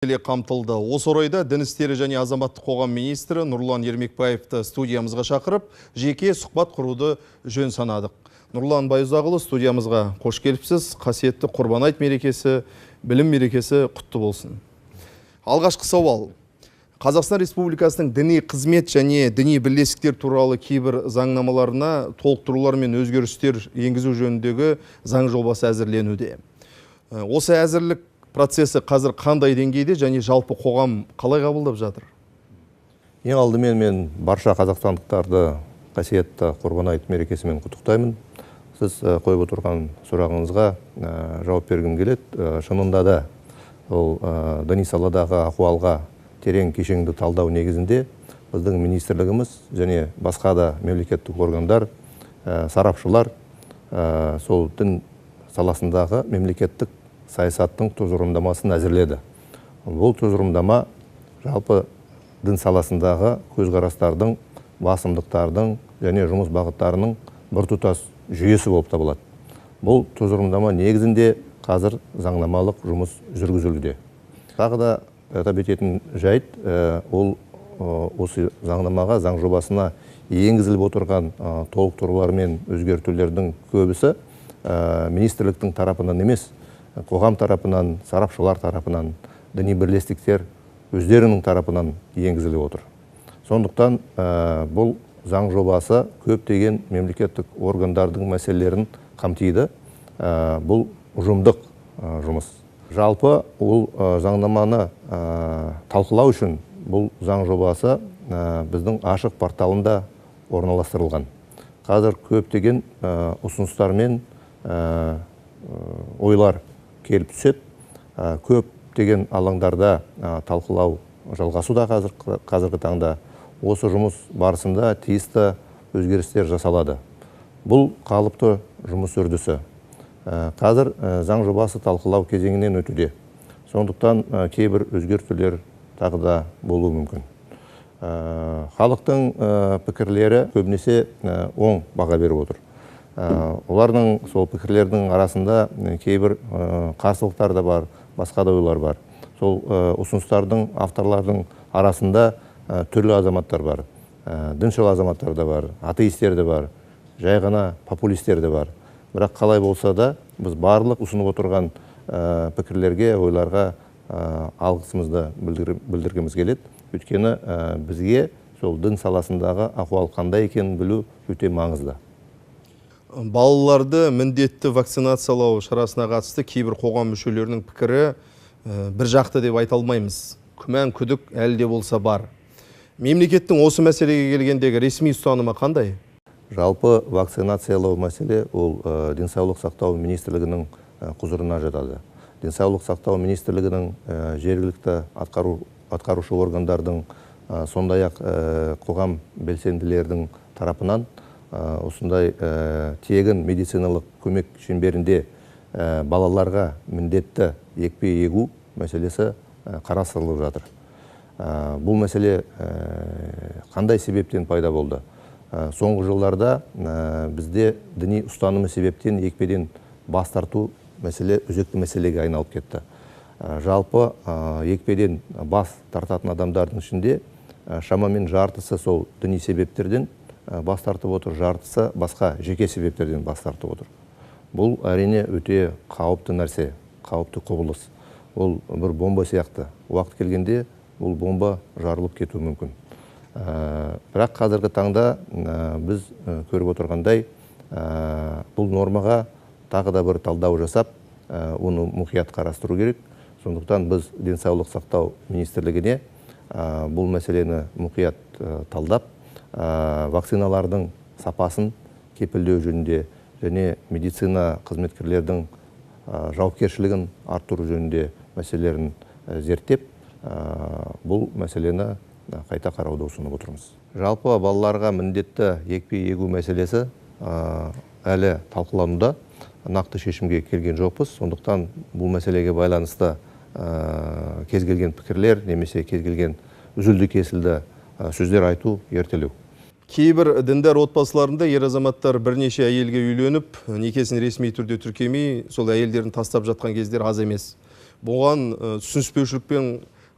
Қамтылды. Осы орайда Дін істері және азаматтық қоғам министрі Нұрлан Ермекбаевты студиямызға шақырып, жеке сұхбат құруды жөн санадық. Нұрлан Байұзақұлы, студиямызға қош келіпсіз. Қасиетті Құрбан айт мерекесі, білім мерекесі құтты болсын. Алғашқы сауал. Қазақстан Республикасының діни қызмет және діни бірлестіктер туралы кейбір заңнамаларына толықтырулар мен өзгерістер енгізу жөніндегі заң жобасы әзірленуде. Осы әзірлік процесі қазір қандай деңгейде және жалпы қоғам қалай қабылдап жатыр? Ең алдымен мен барша қазақстандықтарды қасиетті Құрбан айт мерекесімен құттықтаймын. Сіз қойып отырған сұрағыңызға жауап бергім келеді. Шынында да ол діни саладағы ахуалға терең кешенді талдау негізінде біздің министрлігіміз және басқа да мемлекеттік органдар, сарапшылар сол дін саласындағы мемлекеттік саясаттың тұжырымдамасын әзірледі. Бұл тұжырымдама жалпы дін саласындағы көзқарастардың, басымдықтардың және жұмыс бағыттарының біртұтас жүйесі болып табылады. Бұл тұжырымдама негізінде қазір заңнамалық жұмыс жүргізілуде. Тағы да атап өтетін жайт, ол осы заңнамаға, заң жобасына енгізіліп отырған толықтырулар мен өзгертулердің көбісі министрліктің тарапынан емес, қоғам тарапынан, сарапшылар тарапынан, діни бірлестіктер өздерінің тарапынан енгізіліп отыр. Сондықтан бұл заң жобасы көптеген мемлекеттік органдардың мәселелерін қамтиды. Бұл ұжымдық жұмыс. Жалпы ол заңнаманы талқылау үшін бұл заң жобасы біздің ашық порталында орналастырылған. Қазір көптеген ұсыныстар мен ойлар келіп түседі. Көптеген алаңдарда талқылау жалғасуда қазіргі таңда. Осы жұмыс барысында тиісті өзгерістер жасалады. Бұл қалыпты жұмыс үрдісі. Қазір заң жобасы талқылау кезеңінен өтуде. Сондықтан кейбір өзгертулер тағы да болуы мүмкін. Халықтың пікірлері көбінесе оң баға беріп отыр. Олардың сол пікірлердің арасында кейбір қарсылықтар да бар, басқа да ойлар бар. Сол ұсыныстардың, авторлардың арасында түрлі азаматтар бар. Діншіл азаматтар да бар, атеистер де бар, жай ғана популистер де бар. Бірақ қалай болса да, біз барлық ұсынып отырған пікірлерге, ойларға алғысымызды білдіргіміз келеді. Өйткені бізге сол дін саласындағы ахуал қандай екенін білу өте маңызды. Балаларды міндетті вакцинациялау шарасына қатысты кейбір қоғам мүшелерінің пікірі бір жақты деп айта алмаймыз. Күмән, күдік әлі де болса бар. Мемлекеттің осы мәселеге келгендегі ресми ұстанымы қандай? Жалпы вакцинациялау мәселе ол Денсаулық сақтау министрлігінің құзырына жатады. Денсаулық сақтау министрлігінің жергілікті атқарушы органдардың, сондай-ақ қоғам белсенділердің тарапынан осындай тегін медициналық көмек шеңберінде балаларға міндетті екпе егу мәселесі қарастырылып жатыр. Бұл мәселе қандай себептен пайда болды? Соңғы жылдарда бізде діни ұстанымы себептен екпеден бас тарту мәселе өзекті мәселеге айналып кетті. Жалпы екпеден бас тартатын адамдардың ішінде шамамен жартысы сол діни себептерден бас тартып отыр, жартысы басқа жеке себептерден бас тартып отыр. Бұл әрине өте қауіпті нәрсе, қауіпті құбылыс. Ол бір бомба сияқты. Уақыт келгенде бұл бомба жарылып кетуі мүмкін. Бірақ қазіргі таңда біз көріп отырғандай, бұл нормаға тағы да бір талдау жасап, оны мұқият қарастыру керек. Сондықтан біз Денсаулық сақтау министрлігіне бұл мәселені мұқият талдап, вакциналардың сапасын кепілдеу жөнінде және медицина қызметкерлердің жауапкершілігін арттыру жөнінде мәселелерін зерттеп, бұл мәселені қайта қарауды ұсынып отырмыз. Жалпы балаларға міндетті екпе егу мәселесі әлі талқылануда, нақты шешімге келген жоқпыз. Сондықтан бұл мәселеге байланысты кез келген пікірлер немесе кез келген үзілді-кесілді сөздер айту ертелеу. Кейбір діндар отбасыларында ер азаматтар бірнеше әйелге үйленіп, некесін ресми түрде тіркемей, сол әйелдерін тастап жатқан кездер аз емес. Бұған түсініспеушілікпен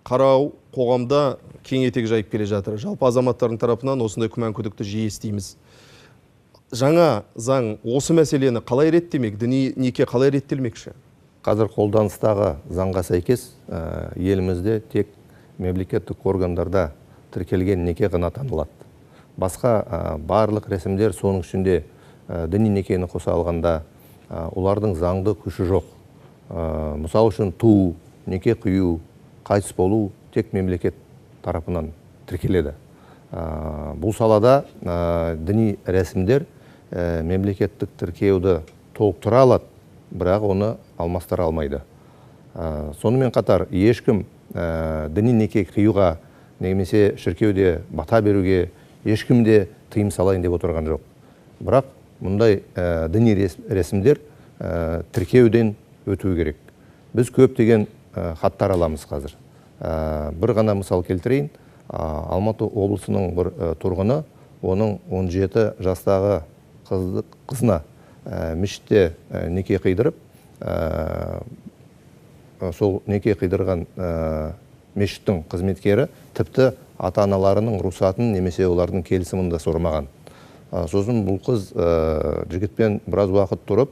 қарау қоғамда кең етек жайып келе жатыр. Жалпы азаматтардың тарапынан осындай күмән күдікті жиі естиміз. Жаңа заң осы мәселені қалай реттемек, діни неке қалай реттелмекші? Қазір қолданыстағы заңға сәйкес елімізде тек мемлекеттік органдарда тіркелген неке ғана танылады. Басқа барлық рәсімдер, соның ішінде діни некені қоса алғанда, олардың заңды күші жоқ. Мысал үшін туу, неке қию, қайтыс болу тек мемлекет тарапынан тіркеледі. Бұл салада діни рәсімдер мемлекеттік тіркеуді толықтыра алады, бірақ оны алмастыра алмайды. Сонымен қатар ешкім діни неке қиюға немесе шіркеуде бата беруге ешкім де тыйым салайын деп отырған жоқ. Бірақ мұндай діни рәсімдер тіркеуден өтуі керек. Біз көптеген хаттар аламыз қазір. Бір ғана мысал келтірейін. Алматы облысының бір тұрғыны оның 17 жастағы қызына мешітте неке қидырып, сол неке қидырған мешіттің қызметкері тіпті ата-аналарының рұқсатын немесе олардың келісімін де сұрамаған. Сосын бұл қыз жігітпен біраз уақыт тұрып,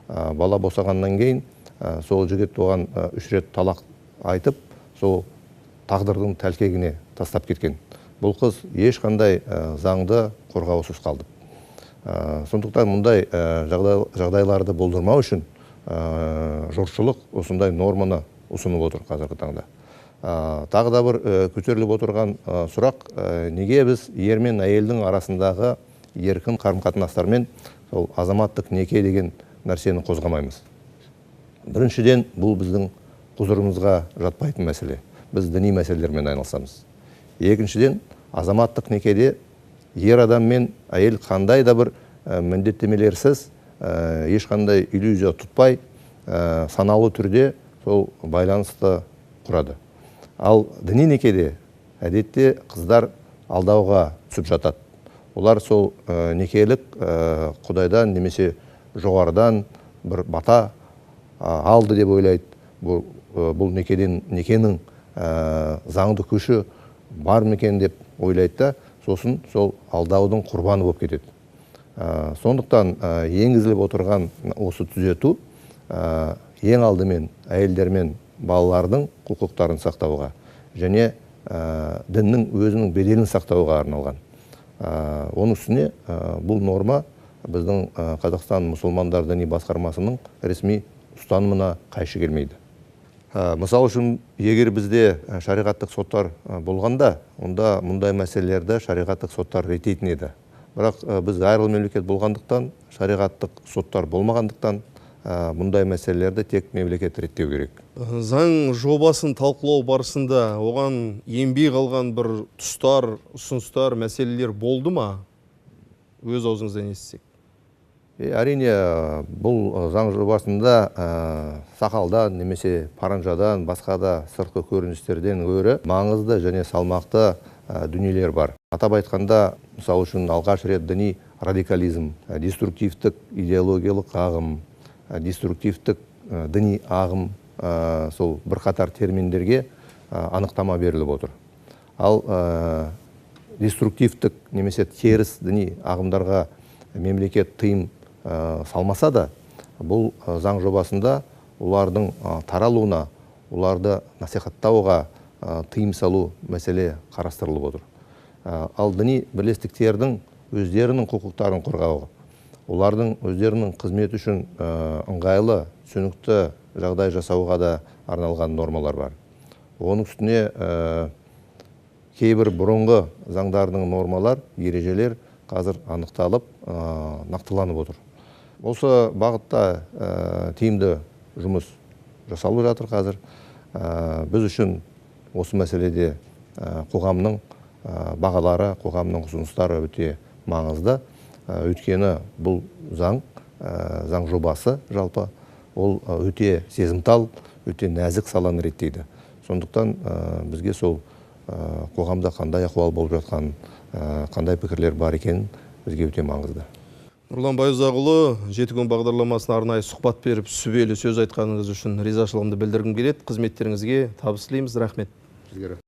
бала босағаннан кейін сол жігіт оған 3 рет талақ айтып, сол тағдырдың тәлкегіне тастап кеткен. Бұл қыз ешқандай заңды қорғаусыз қалды. Сондықтан мұндай жағдайларды болдырмау үшін жұртшылық осындай норманы ұсынып отыр қазіргі таңда. Тағы да бір көтеріліп отырған сұрақ, неге біз ер мен әйелдің арасындағы еркін қарым-қатынастармен сол азаматтық неке деген нәрсені қозғамаймыз? Біріншіден, бұл біздің құзырымызға жатпайтын мәселе. Біз діни мәселелермен айналысамыз. Екіншіден, азаматтық некеде ер адам мен әйел қандай да бір міндеттемелерсіз, ешқандай иллюзия тұтпай, саналы түрде сол байланысты құрады. Ал діни некеде әдетте қыздар алдауға түсіп жатады. Олар сол некелік Құдайдан немесе жоғарыдан бір бата алды деп ойлайды. Бұл некенің заңды күші бар ма екен деп ойлайды да, сосын сол алдаудың құрбаны болып кетеді. Сондықтан енгізіліп отырған осы түзету ең алдымен әйелдер мен балалардың құқықтарын сақтауға және діннің өзінің беделін сақтауға арналған. Оның үстіне бұл норма біздің Қазақстан мұсылмандар діни басқармасының ресми ұстанымына қайшы келмейді. Мысал үшін, егер бізде шариғаттық соттар болғанда, онда мұндай мәселелерді шариғаттық соттар реттейтін еді. Бірақ біз айрылы мемлекет болғандықтан, шариғаттық соттар болмағандықтан, мұндай мәселелерді тек мемлекет реттеу керек. Заң жобасын талқылау барысында оған енбей қалған бір тұстар, ұсыныстар, мәселелер болды ма? Өз аузыңыздан естісек. Әрине, бұл заң жобасында сақалдан немесе паранжадан, басқа да сыртқы көріністерден гөрі маңызды және салмақты дүниелер бар. Атап айтқанда, мысал үшін, алғаш рет діни радикализм, деструктивтік идеологиялық ағым, деструктивтік діни ағым, сол бірқатар терминдерге анықтама беріліп отыр. Ал деструктивтік немесе теріс діни ағымдарға мемлекет тыйым салмаса да, бұл заң жобасында олардың таралуына, оларды насихаттауға тыйым салу мәселе қарастырылып отыр. Ал діни бірлестіктердің өздерінің құқықтарын қорғауға, олардың өздерінің қызметі үшін ыңғайлы, түсінікті жағдай жасауға да арналған нормалар бар. Оның үстіне кейбір бұрынғы заңдардың нормалар, ережелер қазір анықталып, нақтыланып отыр. Осы бағытта тиімді жұмыс жасалып жатыр қазір. Біз үшін осы мәселеде қоғамның бағалары, қоғамның ұсыныстары өте маңызды. Өйткені бұл заң, заң жобасы жалпы, ол өте сезімтал, өте нәзік саланы реттейді. Сондықтан бізге сол қоғамда қандай ахуал болып жатқанын, қандай пікірлер бар екенін бізге өте маңызды. Нұрлан Байұзақұлы, «Жеті күн» бағдарламасына арнайы сұхбат беріп, сүбелі сөз айтқаныңыз үшін ризашылығымды білдіргім келеді. Қызметтеріңізге табыс тілейміз. Рахмет. Сізге.